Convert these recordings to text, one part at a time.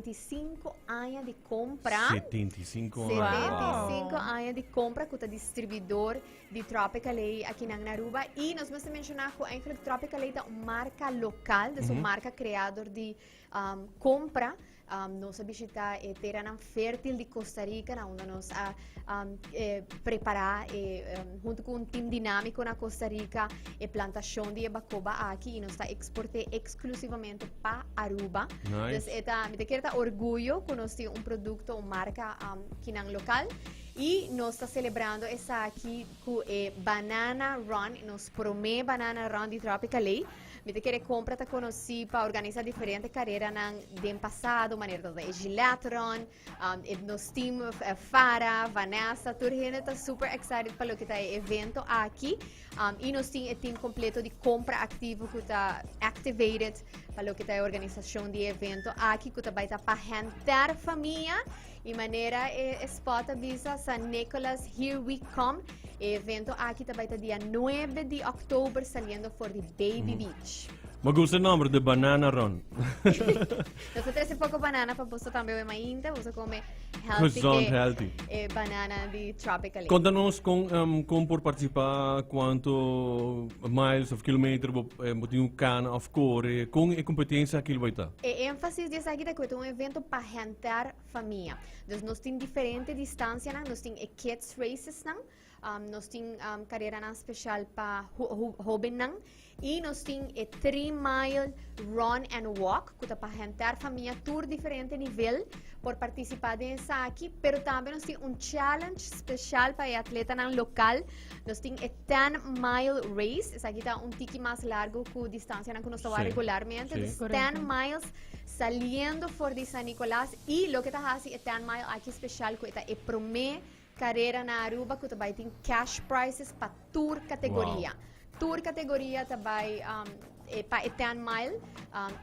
75 aña di Compra. 75 aña. 75 aña di Compra cu ta distribuidor di Tropical A aki na Aruba. Y nos mester menciona cu eigenlijk Tropical A ta un marca local, dus un marca crea door di Compra. Nos a bishita e teranan fértil di Costa Rica, na unda nos a prepara e, hunto cu un team dinámico na Costa Rica, e plantacion di e bacoba aki y nos ta exporte exclusivamente pa Aruba. Nice. Dus e ta, mi ta kere ta orguyo cu nos tin un producto, un marca kinan local. Y nos ta celebrando esaki cu e Banana Run, nos prome Banana Run di Tropical A. Mi ta kere Compra ta conoci pa organisa diferente careranan den pasado, manera ta e Gillette Run, e nos team Farah, Vanessa, tur hende ta super excited pa loke ta e evento aki. Y nos tin e team completo di Compra activo cu ta activated pa loke ta e organisacion di e evento aki, cu ta bay ta pa henter famia. Y manera e spot a bisa, San Nicolas, here we come. E evento aki ta bay ta dia 9 di october saliendo for di Baby Beach. Me gusta e nomber, The Banana Run. Nos ta trece poco banana pa boso tambe hoy mainta. Boso come healthy. Gezond, que, healthy. Banana di Tropical. Contanos con por participa, cuanto miles of kilometer bo tin un cana of core, con e competencia aki lo bay ta? E énfasis di esaki ta cu e ta un evento pa henter famia. Dus nos tin diferente distancianan, nos tin e kids racesnan, nos tin careranan special pa hobennan y nos tin e 3 mile run and walk cu ta pa henter famia tur diferente nivel por participa den esaki, pero tambe nos tin un challenge special pa e atletanan local. Nos tin e 10 mile race, esaki ta un tiki mas largo cu distancianan cu nos ta wak regularmente. Dus 10 miles saliendo for di San Nicolas y loke ta haci e 10 mile aki special cu e ta e prome carera na Aruba cu ta bay tin cash prizes pa tur categoria. Tur categoria ta bay pa e 10 mile,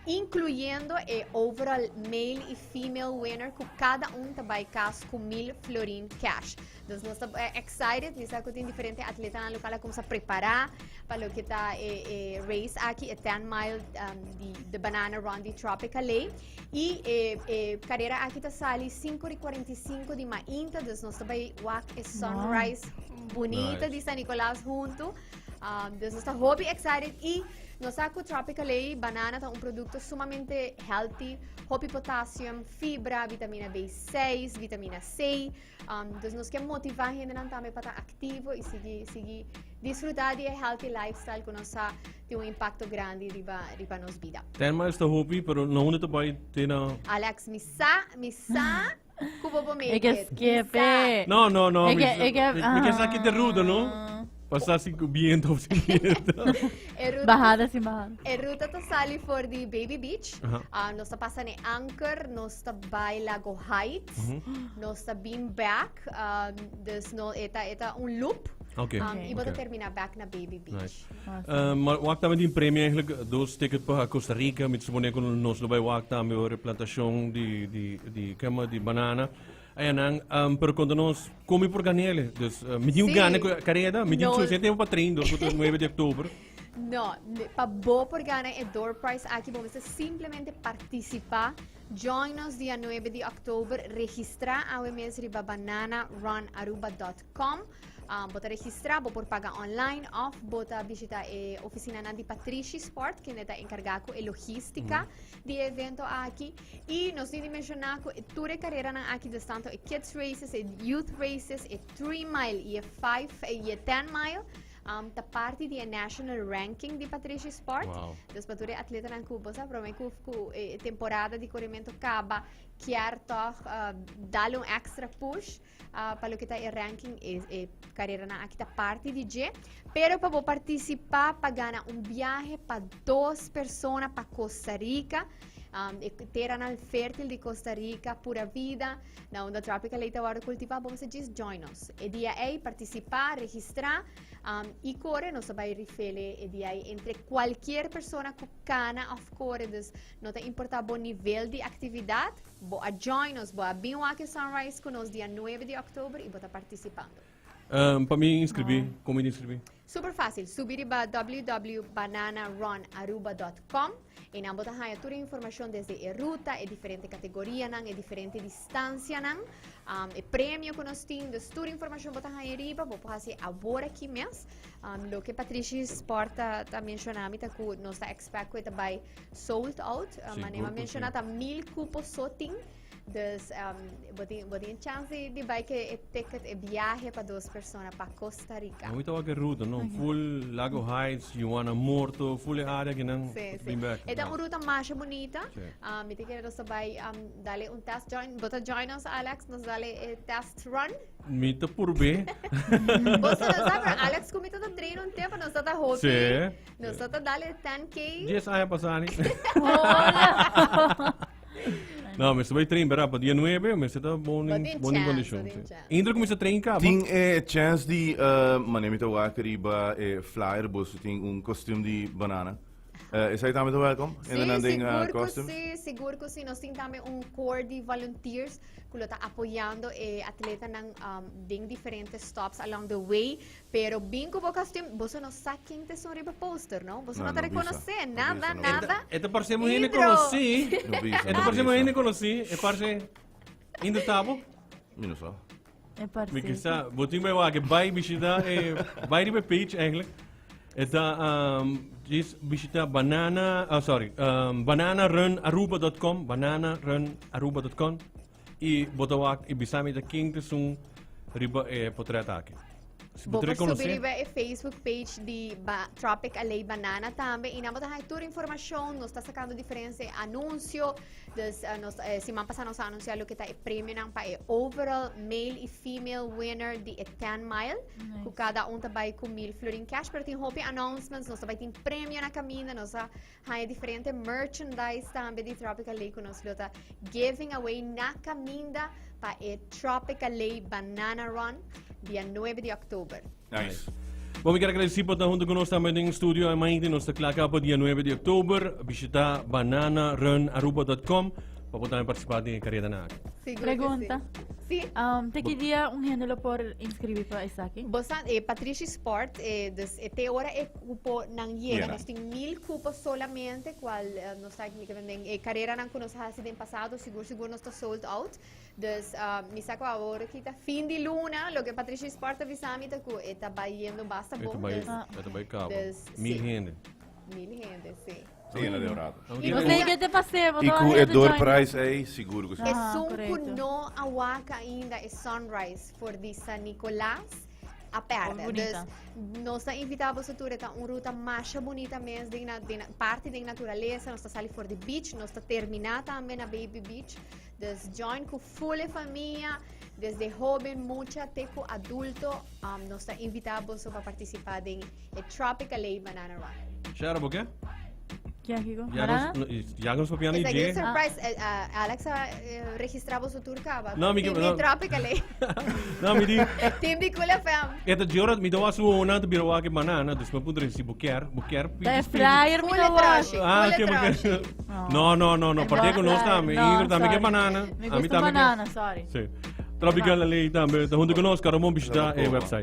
incluyendo e overall male y female winner cu cada un ta bay cas cu 1000 florin cash. Dus nos ta excited, mi sa cu tin diferente atletanan local a cuminsa prepara pa loke ta e race aki, e 10 mile di The Banana Run di Tropical A. Y e carera aki ta sali 5:45 di mainta, dus nos ta bay wak e sunrise bunita di San Nicolas hunto. Dus nos ta hopi excited y nos sa cu Tropical A banana ta un producto sumamente healthy, hopi potassium, fibra, vitamina B6, vitamina C. Dus nos ke motiva hendenan tambe pa ta activo y sigui disfruta di e healthy lifestyle cu nos sa tin un impacto grandi riba nos bida. 10 miles ta hopi, pero na unda ta bay te na? Alex, mi sa cu bo por make Ik it. Mi skip sa. it. No, no, no. Ik Mi ke sa ki te ruta, no? Pasa sin biento of sin biento. E ruta, Bahada sin bahada. e ruta ta sali for di Baby Beach. Nos ta pasa ne Anker, nos ta bay Lago Heights, nos ta bin back, dus no, e ta un loop. Y bo ta termina back na Baby Beach. Nice. Maar wak tambe tin premio eigenlijk, dos ticket pa Costa Rica, mi ta supone cu nos lo bay wak tambe ora plantacion di cama di banana. Ayanan, pero conta nos, con mi por ganele? Dus, mi tin un gana cu careda, mi tin No. suficiente tempo pa train, door cu ta 9 di october. No, pa bo por gana e door prize aki, bo mester simplemente participa. Join nos dia 9 di october, registra awe mes riba bananarunaruba.com. Bo ta registra, bo por paga online of bo ta bishita e oficinanan di Patrishi Sport, kende ta encarga cu e logistica di e evento aki. Y nos tin di menciona cu e tur e careranan aki, dus tanto e kids races, e youth races, e 3 mile y e 5 y e 10 mile, ta parti di e national ranking di Patrishi Sport. Dus pa tur e atletanan cu bo sa prome cu e temporada di coremento caba, kier toch dale un extra push pa loke ta e ranking, e careranan aki ta parti di dje. Pero pa bo participa pa gana un viahe pa dos persona pa Costa Rica, e teranan fértil di Costa Rica, pura vida, na unda Tropical A ta wordo cultiva, bo mester just join nos. E dia ei, participa, registra, y core, nos ta bay rifele e dia ei entre cualkier persona cu cana of core, dus no ta importa bo nivel di actividad, bo a join nos, bo a bin wak e sunrise cu nos dia 9 di october y bo ta participando. Pa mi inscribi, con mi inscribi? Super fácil, subi riba www.bananarunaruba.com y nan bo ta haya tur informacion desde e ruta, e diferente categorianan, e diferente distancianan, e premio cu nos tin, dus tur informacion bo ta haya riba, bo por haci awor aki mes. Loke Patrishi Sport ta menciona mi ta cu nos ta expect cu e ta bay sold out. Manera menciona ta 1000 cupo so tin. Dus bo tin chance di bai ke e ticket, e viaje pa dos persona pa Costa Rica. Moet ook een route, no? Full Lago Heights, Juana Morto, full area que nan Sí, sí. bin back. E ta un ruta masha bonita. Sí. Mi te kere nos bai dale un test join. Bo ta join us, Alex? Nos dale e test run. Mi ta purbe. Bo sa no sa, pero Alex ku mi ta train un tempo, nos ta hopi. Sí. Nos ta dale 10K. 10 años pasani. Hola. No, me bai train, verdad? Pa dia 9, me ta bon Bo in, tin bon in chance, condition. bo tin Sí. chance. Indra comienza train caba. Tin e chance di, mane mi ta wak riba e flyer, boso tin un costume di banana. Esai tambe ta welcome? Sí, In de nan den, sigur ku costume? sí, sigur ku sí. Nos tin tambe un core di volunteers ku lo ta apoyando e atletanan den diferente stops along the way. Pero bin ku bo costume, boso no sa ken ta esun riba poster, no? Boso No, no ta no bisa. rekonosé No nada, bisa, no bisa. nada. E ta parse un hende Indro. konosí. No bisa, E ta no parse un bisa. hende konosí. E parse Indro Tabo. Mi no sa. E parse. Mi kisa, bo tin bai wak, bai bishita, bai riba e page eigenlijk. E ta, djis bishita banana, ah, sorry, bananarunaruba.com, bananarunaruba.com i bo ta wak i bisa mi ta ken ta esun riba e potret aki. Si Bo bo por ta subi reconoce. riba e Facebook page di ba Tropic Alley Banana tambe y nan bo ta haya tur informacion. Nos ta sacando diferente anuncio. Dus eh, nos, eh, siman pasa nos a anuncia loke ta e premionan pa e overall male y female winner di e 10 mile. Nice. Cu cada un ta bay cu 1000 florin cash. Pero tin hopi announcements. Nos ta bay tin premio na caminda. Nos a haya diferente merchandise tambe di Tropic Alley cu nos lo ta giving away na caminda pa e Tropic Alley Banana Run dia 9 di oktober. Nice. Bom, mi kier agradeci pa ta hunto cu nos tambe den studio e mainti. Nos ta kla pa dia 9 di oktober. Bishita bananarunaruba.com pa por tambe participa den e careda na aki. Sigur que Pregunta. Sí. Sí. Te ki dia un hende lo por inscribi pa esaki? Bo sa, Patrishi Sport, dus te ora e cupo nan yega, Yena. nos tin 1000 cupo solamente, cual nos ta e careranan cu nos a haci den pasado, sigur sigur nos ta sold out. Dus mi sa cu awor aki ta fin di luna, loke Patrishi Sport ta bisa mi ta cu e ta bayendo basta E ta bon. bai, Dus, e ta bai caba. Dus, 1000 sí. hende. 1000 hende, sí. Sí, na de rato. Y Bo sa ke te pasé, bo I no ku a e door join. prize ei, sigur ku sí. Ah, Esun cu correcto. no a wak ainda e sunrise for di San Nicolas a perde. Hopi Dus bunita. nos ta invita boso tur, e ta un ruta masha bunita mes den na, den na, parti den naturalesa, nos ta sali for di beach, nos ta termina tambe na Baby Beach. Dus join cu full e famia, desde hoben, mucha te cu adulto, nos ta invita boso pa participa den e Tropical A Banana Run. Shara, bo ke? Ke Kiko? Ya Banana? nos, ya nos papiando Esaki dje. un surprise. Alex a registra boso tur caba. No, mi ke- Team di no. Tropical A. No, mi di, Team di Cool FM. e ta dje mi ta was una ta bira wak banana, dus mi puntra si bo kier, bo kier. Ta e flyer mi Full ta wak. troshi, Ah, full ke bo kier. troshi. No, no, no, no, parte ku nos tambe. No, Ingrid tambe ke sorry. banana. Mi A mi gusta tambe ke- banana, sorry. Sí. Tropical Alley tambe ta hunto ku nos, Caromon bishita e website.